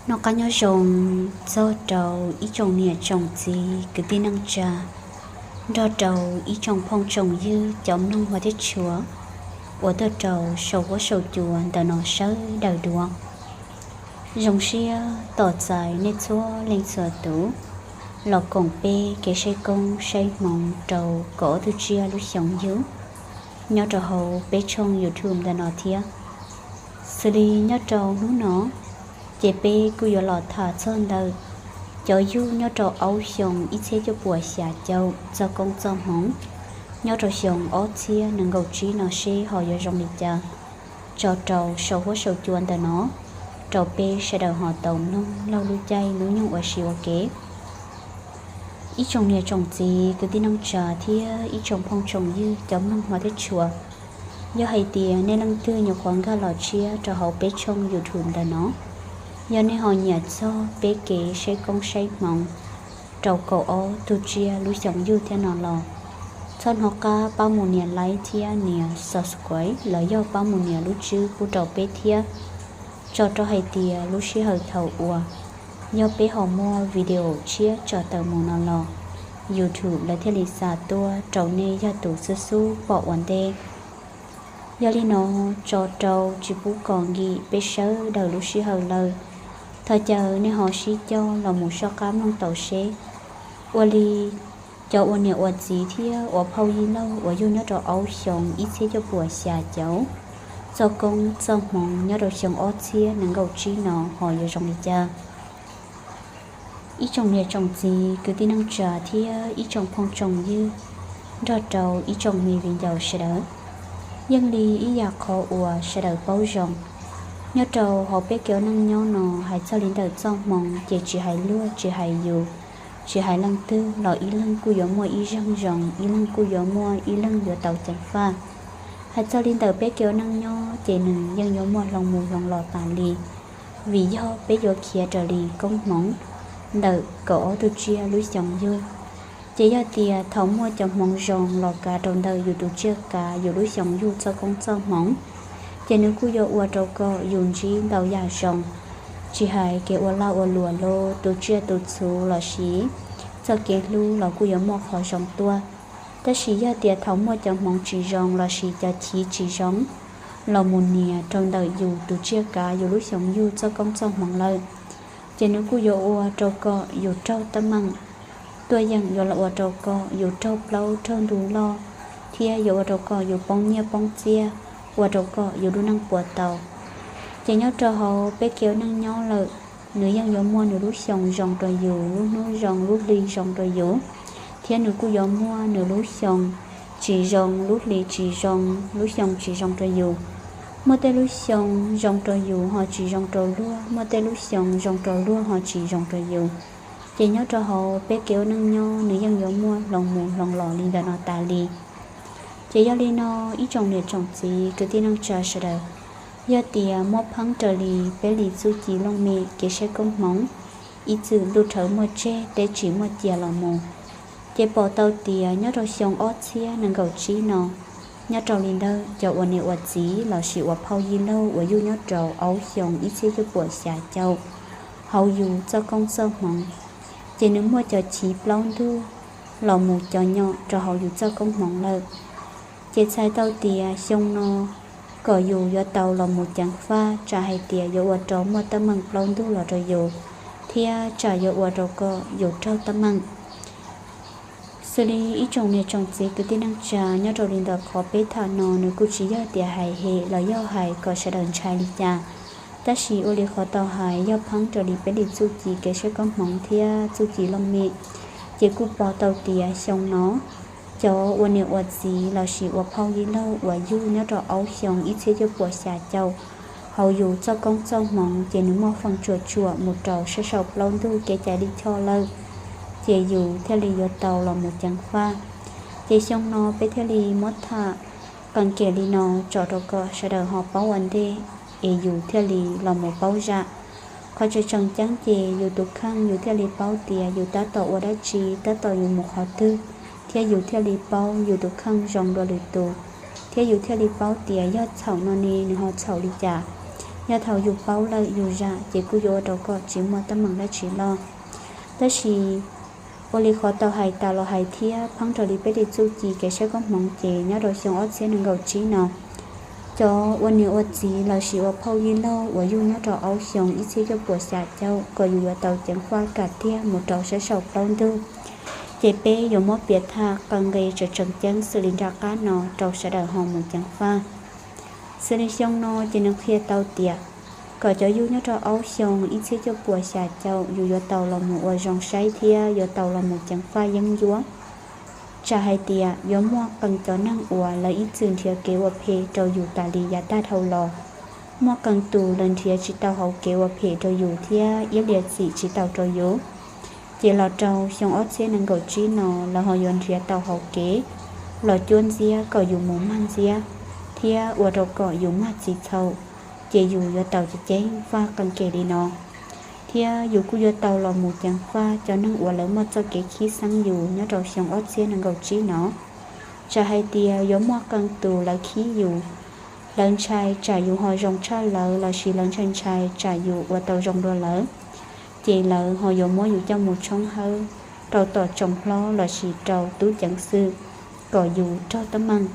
Noj qab nyob zoo txog rau ib tsoom niam tsoom txiv kwv tij neej tsa, nrog rau ib tsoom phooj tsoom ywg cov mloog hmov thiab tshua uas tuaj rau saum huab saum cua ntawm no sawv daws dua. Zoo siab tos txais nej txhua leej txhua tus los koom peb kev saib koob saib hmoov rau kaum ob tug tsiaj lub xyoo yug nyob rau hauv peb tshooj YouTube ntawm no thiab. Xws li nyob rau hnub no, ces peb kuj yuav los tham txog ntawm cov yug nyob rau aub xyoo ib txhiab cuaj puas xya caum txoj koob txoj hmoov nyob rau xyoo ob txhiab nees nkaum tsib no seb ho yuav zoo li cas tso rau saum huab saum cua ntawm no rau peb sawv daws ho tau mloog laug lub caij lub nyoog ua si ua ke. Ib tsoom niam tsoom txiv kwv tij neej tsa thiab ib tsoom phooj tsoom ywg cov mloog hmov thiab tshua, yog hais tias nej leej twg nyuam qhuav nkag los tshiab rau hauv peb tshooj YouTube ntawm no, yog nej ho nyiam txog peb kev saib koob saib hmoov rau kaum ob tug tsiaj lub xyoo yug thiab no los, txhob hnov qab pab mus nias like thiab nias subscribe los yog pab mus nias lub tswb pub rau peb thiab, tso rau hais tias lub sij hawm thaum uas yog peb ho muaj video tshiab tso tawm mus no los YouTube lawv thiaj li xa tuaj rau nej yog tus xub xub pom ua ntej. Yog li no, tso rau tsis pub kom nkim peb sawv daws lub sij hawm lawm, thov caw nej ho sib cog los mus soj qab mloog tau seb ua li cov ua niam ua txiv thiab ua phauj yij laug uas yug nyob rau aub xyoo ib txhiab cuaj puas xya caum txoj koob txoj hmoov nyob rau xyoo ob txhiab nees nkaum tsib no ho yuav zoo li cas. Ib tsoom niam tsoom txiv kwv tij neej tsa thiab ib tsoom phooj tsoom ywg nrog rau ib tsoom me viv ncaus sawv daws, yeej li ib yam qhov uas sawv daws paub zoo, nyob rau hauv peb kev ua neej nyob no hais txog li ntawm txoj hmoov ces tsis hais luag tsis hais yus, tsis hais leej twg los ib leeg kuj yuav muaj ib zeeg zoo, ib leeg kuj yuav muaj ib leeg yuav tau ceev faj. Hais txog li ntawm peb kev ua neej nyob ces nws yeej yuav muaj hloov mus hloov los tas li, vim yog peb yuav khiav raws li koob hmoov ntawm kaum ob tug tsiaj lub xyoo yug. Ces yog tias thaum muaj cov hmoov zoo los kav rau ntawm yus tus tsiaj kav yus lub xyoo yug txoj koob txoj hmoov, ces nws kuj yuav ua rau kom yus ntsib ntau yam zoo, tsis hais kev ua lag ua luam los tus tsiaj tus txhu lossis txoj kev hlub los kuj yuav muaj qhov zoo tuaj. Tab sis yog tias thaum muaj cov hmoov tsis zoo lossis cov chiv tsis zoo los mus nias rau ntawm yus tus tsiaj kav yus lub xyoo yug txoj koob txoj hmoov lawm, ces nws kuj yuav ua rau kom yus raug teeb meem, tuaj yeem yuav los ua rau kom yus raug plaub raug ntug loj, thiab yuav ua rau kom yus poob nyiaj poob txiaj, ua rau kom yus lub neej puas tau. Ces nyob rau hauv peb kev ua neej nyob lawm, nws yeej yuav muaj nws lub xyoo zoo rau yus, lub hnub zoo lub hli zoo rau yus, thiab nws kuj yuav muaj nws lub xyoo tsis zoo, lub hli tsis zoo, lub xyoo tsis zoo rau yus. Muaj tej lub xyoo zoo rau yus ho tsis zoo rau luag, muaj tej lub xyoo zoo rau luag ho tsis zoo rau yus. Ces nyob rau hauv peb kev ua neej nyob nws yeej yuav muaj hloov mus hloov los li ntawm no tas li. Ces yog li no, ib tsoom niam tsoom txiv kwv tij neej tsa sawv daws, yog tias muab pheeb raws li peb li txuj ci looj mem kev saib koob hmoov, ib txwm ntuj rhawv muaj tseg teb tsis muaj cia los mus, ces pom tau tias nyob rau xyoo ob txhiab nees nkaum tsib no, nyob rau li ntawm cov ua niam ua txiv lossis ua phauj yij laug uas yug nyob rau aub xyoo ib txhiab cuaj puas xya caum hauv yus txoj koob txoj hmoov, ces nws muaj cov chiv plaub ntug los mus cov nyom rau hauv yus txoj koob hmoov lawm. Ces txhais tau tias xyoo no kom yus yuav tau los mus ceev faj tsam hais tias yuav ua rau muaj teeb meem plaub ntug los rau yus, thiab tsam yuav ua rau kom yus raug teeb meem. Xws li ib tsoom niam tsoom txiv kwv tij neej tsa, nyob rau li ntawm qhov peb tham no nws kuj tsis yog tias hais hem los yog hais kom sawv daws ntshai li cas, tab sis ua li qhov tau hais yog pheeb raws li peb li txuj ci kev saib koob hmoov thiab txuj ci looj mem, ces kuj pom tau tias xyoo no cov ua niam ua txiv lossis ua phauj yij laug uas yug nyob rau aub xyoo ib txhiab cuaj puas xya caum hauv yus txoj koob txoj hmoov ces nws muaj feem tsuam tsuam mus rau sab saum plaub ntug kev cai lij choj lawm, ces yus thiaj li yuav tau los mus ceev faj. Ces xyoo no peb thiaj li muab tham qee kev li no tso rau kom sawv daws ho paub ua ntej, es yus thiaj li los mus paub zam. Qhov tseem tseem ceeb ces yus tus kheej yus thiaj li paub tias yus tab tom ua dab tsi, tab tom yuav mus qhov twg, thiab yus thiaj li paub yus tus kheej zoo dua lwm tus, thiab yus thiaj li paub tias yog txhaum no ne nws ho txhaum li cas. Yog thaum yus paub lawm yus zam ces kuj yuav ua rau kom tsis muaj teeb meem dab tsi loj. Tab sis ua li qhov tau hais tas los hais thiab pheeb raws li peb li txuj ci kev saib koob hmoov ces nyob rau xyoo ob txhiab nees nkaum tsib no, cov ua niam ua txiv lossis ua phauj yij laug uas yug nyob rau aub xyoo ib txhiab cuaj puas xya caum kom yus yuav tau ceev faj kam tiag mus rau sab saum plaub ntug. Ces peb yuav muab piav tham qee nqe tseem tseem ceeb xws li nram qab no rau sawv daws ho mus ceev faj. Xws li xyoo no ces nws qhia tau tias kom cov yug nyob rau aub xyoo ib txhiab cuaj puas xya caum yus yuav tau los mus ua zoo saib thiab yuav tau los mus ceev faj yeeb ncuab. Tsam hais tias yuav muaj qee cov neeg uas lawv ib txwm nrhiav kev ua phem rau yus tas li yav tag dhau los, muaj qee tus lawv nrhiav tsis tau hauv kev ua phem rau yus thiab iab liam txim tsis tau rau yus. Ces los rau xyoo ob txhiab nees nkaum tsib no lawv ho yuav nrhiav tau hauv kev los cuab ntxiab kom yus mus mag ntxiab thiab ua rau kom yus mag txim txhaum, ces yus yuav tau ceev ceev faj qee kev li no. Thiab yus kuj yuav tau los mus ceev faj cov neeg uas lawv muaj txoj kev khib xeeb yus nyob rau xyoo ob txhiab nees nkaum tsib no. Tsam hais tias yuav muaj qee tus lawv khib yus, lawv ntshai tsam yus ho zoo tshaj lawv lossis lawv ntshai ntshai tsam yus ua tau zoo dua lawv, ces lawv ho yuav muab yus coj mus tshoob hawb rau tom tsoom hlob lossis rau tub ceev xwm kom yus raug teeb meem.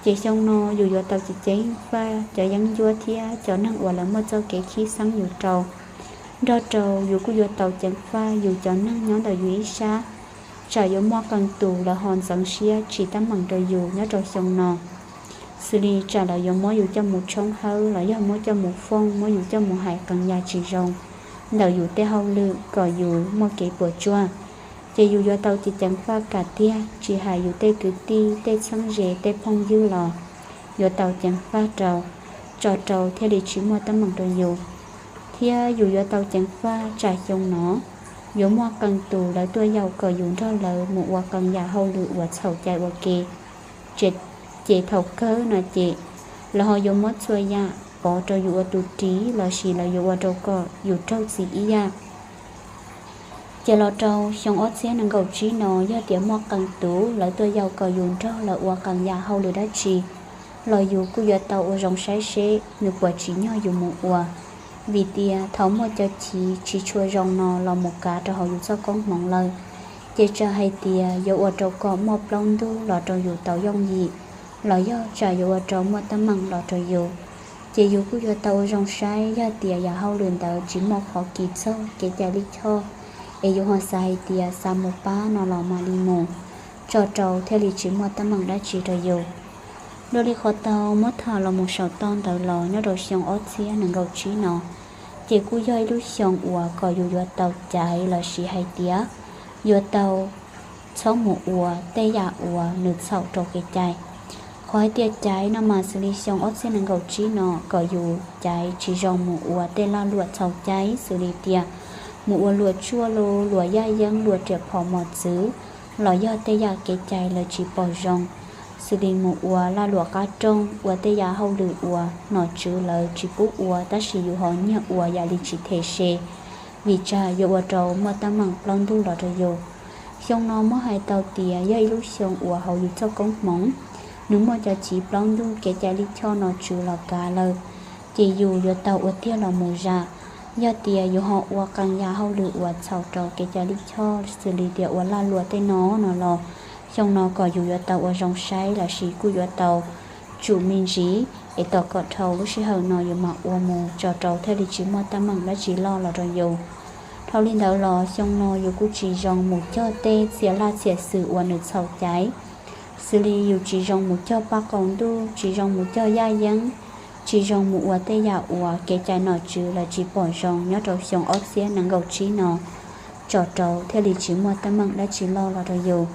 Ces xyoo no yus yuav tau ceev ceev faj cov yeeb ncuab thiab cov neeg uas lawv muaj txoj kev khib xeeb yus rau. Nrog rau yus kuj yuav tau ceev faj yus cov neeg nyob ntawm yus ib sab, tsam yuav muaj qee tus lawv ho ntxeev siab tsis tab meem rau yus nyob rau xyoo no, xws li tsam lawv yuav muab yus coj mus tshoob hawb los yog muab coj mus fooj, muab yus coj mus hais qee yam tsis zoo ntawm yus tej hauj lwm kom yus muaj kev puas tsuaj. Ces yus yuav tau ceev ceev faj kam tiag, tsis hais yus tej kwv tij, tej txheeb ze, tej phooj ywg los yuav tau ceev faj rau, tso rau thiaj li tsis muaj teeb meem rau yus. Thiab yus yuav tau ceev faj tsam xyoo no yuav muaj qee tus lawv tuaj yaum kom yus nrog lawv mus ua qee yam hauj lwm uas txhaum cai ua ke, ces thaum kawg no ces lawv ho yuav muab txhua yam pov rau yus ua tus ris lossis lawv yuav ua rau kom yus raug txim ib yam. Ces los rau xyoo ob txhiab nees nkaum tsib no yog tias muaj qee tus lawv tuaj yaum kom yus nrog lawv ua qee yam hauj lwm dab tsi los yus kuj yuav tau ua zoo saib seb nws puas tsim nyog yus mus ua. Vim tias thaum muaj cov chiv tsis tshua zoo no los mus kav rau hauv yus txoj koob hmoov lawm, ces tsam hais tias yuav ua rau kom muaj plaub ntug los rau yus tau yooj yim, los yog tsam yuav ua rau muaj teeb meem los rau yus, ces yus kuj yuav tau ua zoo saib yog tias yam hauj lwm ntawd tsis muaj qhov kis txog kev cai lij choj, es yus ho xav hais tias xav mus pab no los mam li mus, tso rau thiaj li tsis muaj teeb meem dab tsi rau yus. Dua li qhov tau muab tham los mus saum toj ntawd los nyob rau xyoo ob txhiab nees nkaum tsib no, ces kuj yog ib lub xyoo uas kom yus yuav tau caiv lossis hais tias yuav tau txhob mus ua tej yam uas nws txhaum rau kev cai. Qhov hais tias caiv no mas xws li xyoo ob txhiab nees nkaum tsib no kom yus caiv tsis zoo mus ua tej lag luam txhaum cai xws li tias mus ua luam tsuaj los luam yaj yeeb, luam riam phom mos txwv, los yog tej yam kev cai lawv tsis pom zoo, xws li mus ua lag luam qab rooj, ua tej yam hauj lwm uas nom tswv lawv tsis pub ua tab sis yus ho nyiag ua yam li tsis them se, vim tsam yuav ua rau muaj teeb meem plaub ntug los rau yus. Xyoo no muab hais tau tias yog ib lub xyoo uas hauv yus txoj koob hmoov nws muaj cov chiv plaub ntug kev cai lij choj nom tswv los kav lawm, ces yus yuav tau ua tiag los mus zam. Yog tias yus ho ua qee yam hauj lwm uas txhaum rau kev cai lij choj xws li tias ua lag luam tej no no los, xyoo no kom yus yuav tau ua zoo saib lossis kuj yuav tau tsum me ntsis es tos kom dhau lub sij hawm no yus mam ua mus tso rau thiaj li tsis muaj teeb meem dab tsi loj los rau yus. Dhau li ntawd los xyoo no yus kuj tsis zoo mus cog tej txhia laj txhia xwm uas nws txhaum caiv, xws li yus tsis zoo mus cog paj qaum ntuj, tsis zoo mus cog yaj yeeb, tsis zoo mus ua tej yam uas kev cai nom tswv lawv tsis pom zoo nyob rau xyoo ob txhiab nees nkaum tsib no, tso rau thiaj li tsis muaj teeb meem dab tsi loj los rau yus.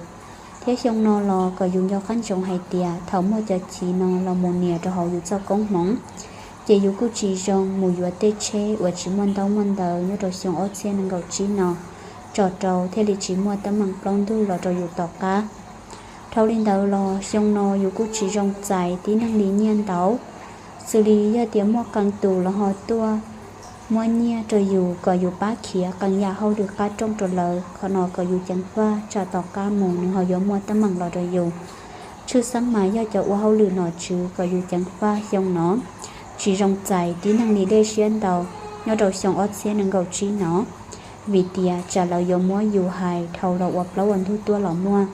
Thiab xyoo no los kom yus nco qab ntsoov hais tias thaum muaj cov chiv no los mus nias rau hauv yus txoj koob hmoov, ces yus kuj tsis zoo mus yuav tej tsheb uas tsis muaj ntaub muaj ntawv nyob rau xyoo ob txhiab nees nkaum tsib no, tso rau thiaj li tsis muaj teeb meem plaub ntug los rau yus tom qab. Dhau li ntawd los xyoo no yus kuj tsis zoo txais tib neeg li nyiaj ntau, xws li yog tias muaj qee tus los ho tuaj muab nyiaj rau yus kom yus pab khiav qee yam hauj lwm qab rooj rau lawv, qhov no kom yus ceev faj tsam tom qab mus nws ho yuav muaj teeb meem los rau yus. Tshwj xeeb mas yog cov ua hauj lwm nom tswv kom yus ceev faj xyoo no, tsis zoo txais tib neeg li dej siab ntau nyob rau xyoo ob txhiab nees nkaum tsib no, vim tias tsam lawv yuav muab yus hais dhau los ua plaub ua ntug tuaj los muaj.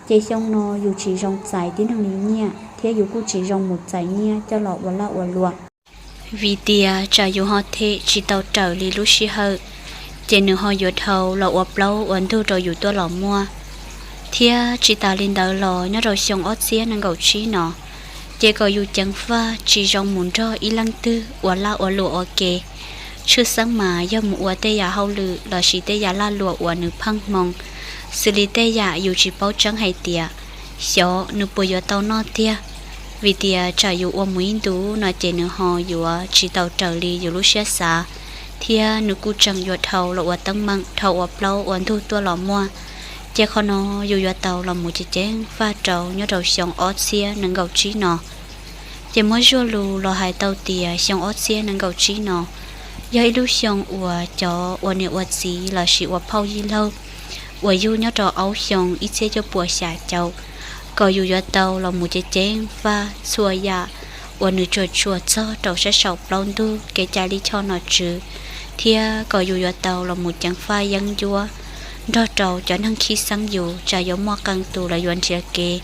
Ces xyoo no yus tsis zoo txais tib neeg li nyiaj thiab yus kuj tsis zoo mus txais nyiaj coj los ua laj ua luam, vim tias tsam yus ho them tsis tau raws li lub sij hawm, ces nws ho yuav dhau los ua plaub ua ntug rau yus tuaj los muaj. Thiab tsis tas li ntawd los nyob rau xyoo ob txhiab nees nkaum tsib no, ces kom yus ceev faj tsis zoo mus nrog ib leej twg ua laj ua luam ua ke. Tshwj xeeb mas yog mus ua tej yam hauj lwm lossis tej yam laj luam uas nws pheej hmoo, xws li tej yam yus tsis paub tseeb hais tias xyov nws puas yuav tau noj tiag, vim tias tsam yus ua mus ib ntus no ces nws ho yuav tsis tau raws li yus lub siab xav, thiab nws kuj tseem yuav dhau los ua teeb meem dhau ua plaub ua ntug tuaj los muaj. Ces qhov no yus yuav tau los mus ceev ceev faj rau nyob rau xyoo ob txhiab nees nkaum tsib no. Ces muab zuaj lus los hais tau tias xyoo ob txhiab nees nkaum tsib no yog ib lub xyoo uas cov ua niam ua txiv lossis ua phauj yij laug uas yug nyob rau aub xyoo ib txhiab cuaj puas xya caum, kom yus yuav tau los mus ceev ceev faj txhua yam uas nws tsuas tsuas txog rau sab saum plaub ntug kev cai lij choj nom tswv, thiab kom yus yuav tau los mus ceev faj yeeb ncuab nrog rau cov neeg khib xeeb yus tsam yuav muaj qee tus los yuav nrhiav kev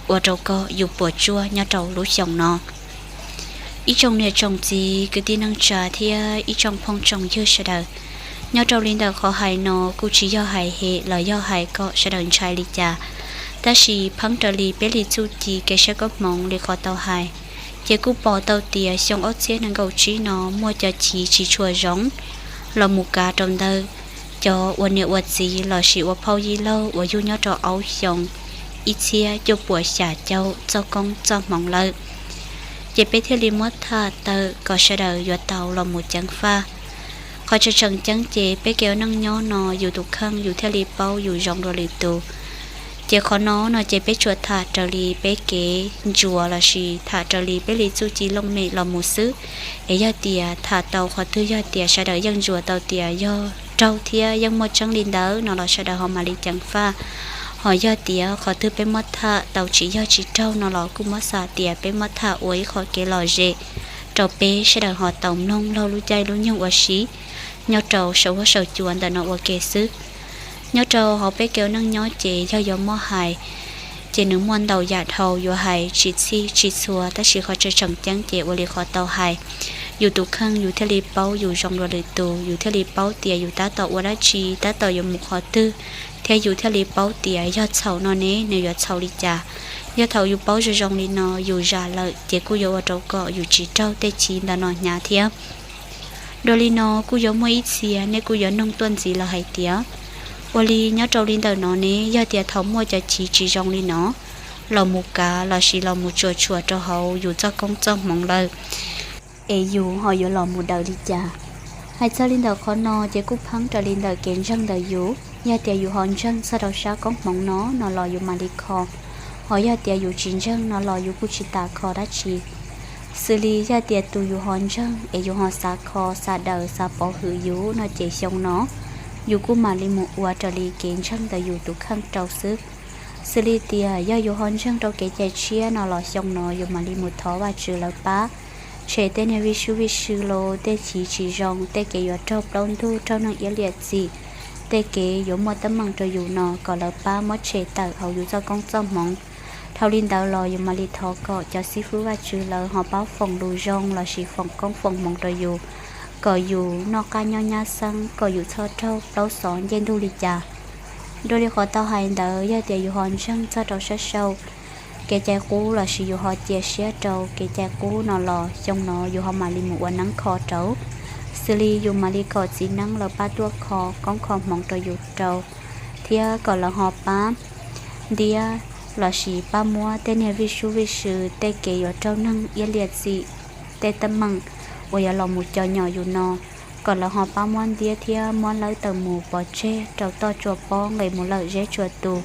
ua rau kom yus puas tsuaj nyob rau lub xyoo no. Ib tsoom niam tsoom txiv kwv tij neej tsa thiab ib tsoom phooj tsoom ywg sawv daws, nyob rau li ntawm qhov hais no kuj tsis yog hais hem los yog hais kom sawv daws ntshai li cas, tab sis pheeb raws li peb li txuj ci kev saib koob hmoov li qhov tau hais, ces kuj pom tau tias xyoo ob txhiab nees nkaum tsib no muaj cov chiv tsis tshua zoo los mus kav rau ntawm cov ua niam ua txiv lossis ua phauj yij laug uas yug nyob rau aub xyoo ib txhiab cuaj puas xya caum txoj koob txoj hmoov lawm. Ces peb thiaj li muab tham tawm kom sawv daws yuav tau los mus ceev faj. Qhov tseem tseem ceeb ces peb kev ua neej nyob no yus tus kheej yus thiaj li paub yus zoo dua lwm tus. Ces qhov no no ces peb tsuas tham raws li peb kev ntsuas lossis tham raws li peb li txuj ci looj mem los mus xwb. Es yog tias tham tau qhov twg yog tias sawv daws yeej ntsuas tau tias yog raug thiab yeej muaj tseeb li ntawd no los sawv daws ho mam li ceev faj. Ho yog tias qhov twg peb muab tham tau tsis yog tsis raug no los kuj muab xav tias peb muab tham ua ib qho kev lom zem rau peb sawv daws ho tau mloog laug lub caij lub nyoog ua si nyob rau saum huab saum cua ntawm no ua ke xwb. Nyob rau hauv peb kev ua neej nyob ces yog yuav muab hais ces nws muaj ntau yam dhau yuav hais tsis txhij tsis txhua, tab sis qhov tseem tseem ceeb ces ua li qhov tau hais, yus tus kheej yus thiaj li paub yus zoo dua lwm tus, yus thiaj li paub tias yus tab tom ua dab tsi, tab tom yuav mus qhov twg, thiab yus thiaj li paub tias yog txhaum no ne nws yuav txhaum li cas. Yog thaum yus paub zoo zoo li no yus zam lawm ces kuj yuav ua rau kom yus tsis raug tej chiv ntawm no hnyav thiab. Dua li no kuj yuav muaj ib txhia nej kuj yuav noog tuaj ntxiv los hais tias, ua li nyob rau li ntawm no ne yog tias thaum muaj cov chiv tsis zoo li no los mus kav lossis los mus tsuam tshuam rau hauv yus txoj koob txoj hmoov lawm, es yus ho yuav los mus daws li cas? Hais txog li ntawm qhov no ces kuj pheeb raws li ntawm kev ntseeg ntawm yus. Yog tias yus ho ntseeg txog rau sab koob hmoov no no los yus mam li kho, ho yog tias yus tsis ntseeg no los yus kuj tsis tas kho dab tsi. Xws li yog tias tus yus ho ntseeg es yus ho xav kho xav daws xav pov hwm yus no ces xyoo no yus kuj mam li mus ua raws li kev ntseeg ntawm yus tus kheej rau xwb. Xws li tias yog yus ho ntseeg rau kev cai tshiab no los xyoo no yus mam li mus thov Vajtswv lawv pab tshem tej niag vij sub vij sw los tej chiv tsis zoo, tej kev yuav raug plaub ntug raug neeg iab liam txim, tej kev yuav muaj teeb meem rau yus no kom lawv pab muab tshem tawm hauv yus txoj koob txoj hmoov. Dhau li ntawd los yus mam li thov kom cov xib fwb Vajtswv lawv ho pab foom lus zoo lossis foom koob foom hmoov rau yus, kom yus noj qab nyob nyab xeeb, kom yus txhob raug plaub xov ncej ntug li cas. Dua li qhov tau hais ntawd, yog tias yus ho ntseeg txog rau sab saum kev cai qub lossis yus ho cia siab rau kev cai qub no los xyoo no yus ho mam li mus ua neeb kho rau, xws li yus mam li kom txiv neeb lawv pab tuaj kho koob kho hmoov rau yus rau, thiab kom lawv ho pab ntiab lossis pab muab tej niag vij sub vij sw, tej kev yuav raug neeg iab liam txim, tej teeb meem uas yuav los mus cov nyom yus no, kom lawv ho pab muab ntiab thiab muab lawb tawm mus pov tseg rau toj tsua pob nqes mus lawm zeb tsua tus,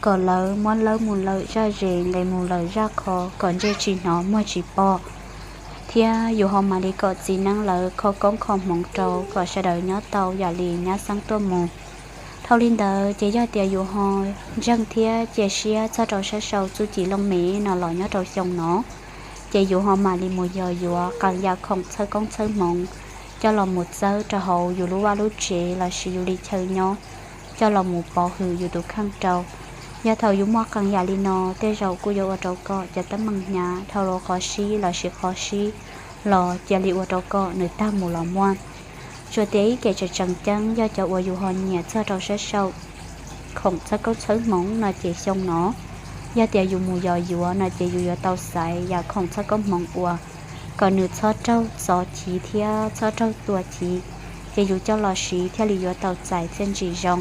kom lawv muab lawb mus lawm zaj zes nqes mus lawm zaj qho kom ntsej tsis hnov muag tsis pom, thiab yus ho mam li kom txiv neeb lawv kho koob kho hmoov rau kom sawv daws nyob tau yam li nyab xeeb tuaj mus. Dhau li ntawd ces yog tias yus ho ntseeg thiab cia siab txog rau sab saum txuj ci looj mem no los nyob rau xyoo no, ces yus ho mam li mus yos yuav qee yam khoom txhawb koob txhawb hmoov coj los mus txawb rau hauv yus lub vaj lub tsev lossis yus li chaw nyob, coj los mus pov hwm yus tus kheej rau. Yog thaum yus muaj qee yam li no, tej zaum kuj yuav ua rau koj cov teeb meem hnyav dhau los qhov sib lossis qhov sib los cia li ua rau koj nws tag mus los muaj. Tsuas tias ib kev tseem tseem ceeb yog cov uas yus ho nyiam txog rau sab saum khoom txhawb koob txhawb hmoov no ces xyoo no, yog tias yus mus yos yuav no ces yus yuav tau xaiv yam khoom txhawb koob hmoov uas kom nws txhob raug txov chiv thiab txhob raug tua chiv, ces yus coj los siv thiaj li yuav tau txais txiaj ntsim zoo.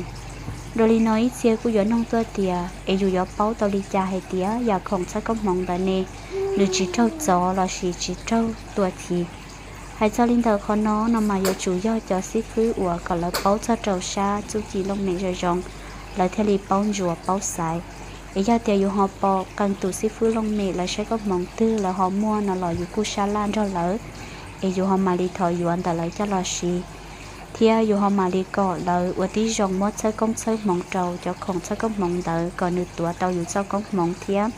Dua li no ib txhia kuj yuav nug tuaj tias es yus yuav paub tau li cas hais tias yam khoom txhawb koob hmoov ntawd ne, nws tsis raug txov lossis tsis raug tua chiv. Hais txog li ntawm qhov no no mas yuav tsum yog cov xib fwb uas kom lawv paub txog rau sab txuj ci looj mem zoo zoo, lawv thiaj li paub ntsuas paub xaiv. Es yog tias yus ho pom qee tus xib fwb looj mem lawv saib koob hmoov twg lawv ho muaj no los yus kuj sab laj nrog lawv, es yus ho mam li thov yuav ntawm lawv coj los siv, thiab yus ho mam li kom lawv ua tib zoo muab txhawb koob txhawb hmoov rau cov khoom txhawb koob hmoov ntawd kom nws tuav tau yus txoj koob hmoov thiab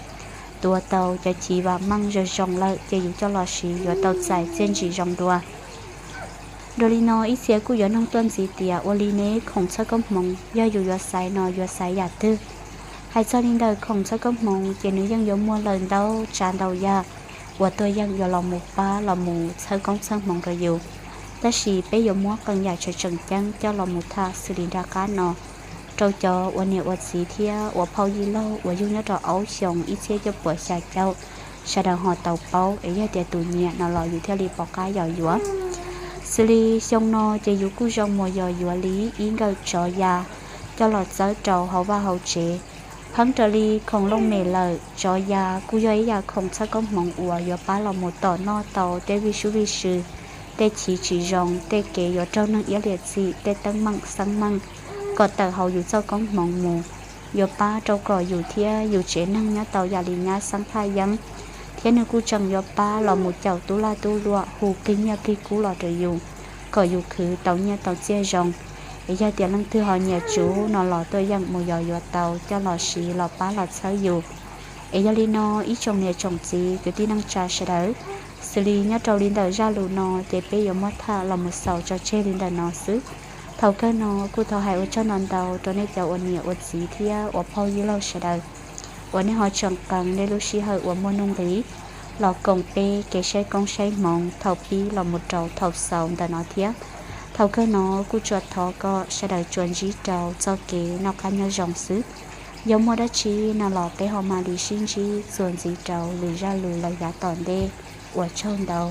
tuav tau cov chiv vam meej zoo zoo lawm ces yus coj los siv yuav tau txais txiaj ntsim zoo dua. Dua li no ib txhia kuj yuav nug tuaj ntxiv tias ua li ne khoom txhawb koob hmoov yog yus yuav xaiv no yuav xaiv yam twg? Hais txog li ntawm khoom txhawb koob hmoov ces nws yeej yuav muaj lawm ntau tsav ntau yam uas tuaj yeem yuav los mus pab los mus txhawb koob txhawb hmoov rau yus. Tab sis peb yuav muab qee yam tseem tseem ceeb coj los mus tham xws li nram qab no rau cov ua niam ua txiv thiab ua phauj yij laug uas yug nyob rau aub xyoo ib txhiab cuaj puas xya caum, sawv daws ho tau paub es yog tias tus nyiam no los yus thiaj li pom qab yos yuav. Xws li xyoo no ces yus kuj zoo mus yos yuav li ib nkawm tsov ya coj los txawb rau hauv vaj hauv tsev. Pheeb raws li khoom looj mem lawm, tsov ya kuj yog ib yam khoom txhawb koob hmoov uas yuav pab los mus tom noj tau tej vij sub vij sw, tej chiv tsis zoo, tej kev yuav raug neeg iab liam txim, tej teeb meem xeeb meej kom tawm hauv yus txoj koob hmoov mus, yuav pab rau kom yus thiab yus tsev neeg nyob tau yam li nyab xeeb thaj yeeb, thiab nws kuj tseem yuav pab los mus caum tub laj tub luam hu plig nyiaj plig kub los rau yus, kom yus khwv tau nyiaj tau txiaj zoo. Es yog tias leej twg ho nyiam tsuv no los tuaj yeem mus yos yuav tau coj los siv los pab los txhawb yus. Es yog li no ib tsoom niam tsoom txiv kwv tij neej tsa sawv daws, xws li nyob rau li ntawm zaj lus no ces peb yuav muab tham los mus xaus tso tseg li ntawm no xwb. Thaum kawg no kuj thov hais ua tsaug ntau ntau rau nej cov ua niam ua txiv thiab ua phauj yij laug sawv daws uas nej ho tseem qee nej lub sij hawm uas muaj nuj nqis los koom peb kev saib koob saib hmoov thaum pib los mus rau thaum xaus ntawm no thiab. Thaum kawg no kuj tsuas thov kom sawv daws tsuas ntsib rau txoj kev noj qab nyob zoo xwb. Yog muaj dab tsi no los peb ho mam li sib ntsib txuas ntxiv rau lwm zaj lus lawm yav tom ntej. Ua tsaug ntau.